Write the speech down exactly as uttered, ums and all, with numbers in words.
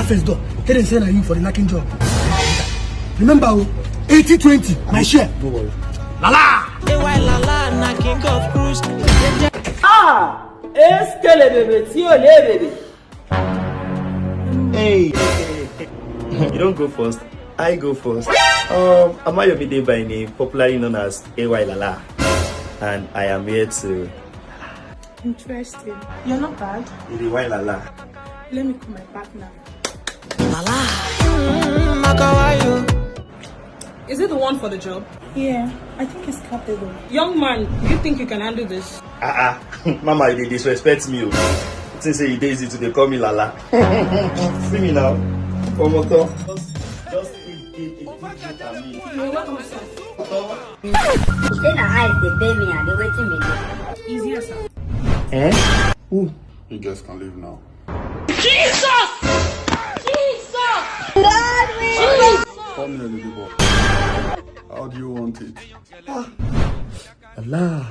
First door. Tell them say na you for the knocking job. Remember, oh, eighty twenty, my share. No worry. Lala! A Y Lala na king of cruise. Ah! Eskelebebe tí ò lè bèbè. Hey! You don't go first. I go first. Um, I'm Ayomide by name, popularly known as A Y Lala. And I am here to. Interesting. You're not bad. It is Y Lala. Let me call my partner. Lala. Mm, Makawayo. Is it the one for the job? Yeah, I think he's capable. Young man, you think you can handle this? Ah ah, Mama, you dey disrespect me o. Think say e dey easy to dey call me Lala. See me now. Omoto. Just, just take, take, take, take, take, take, take. You're welcome, sir. Shey na eyes dey pay me and dey wetin be this? Easier, sir. Eh? Who? You guys can leave now. Jesus! Jesus! Come here, little boy. How do you want it? Allah.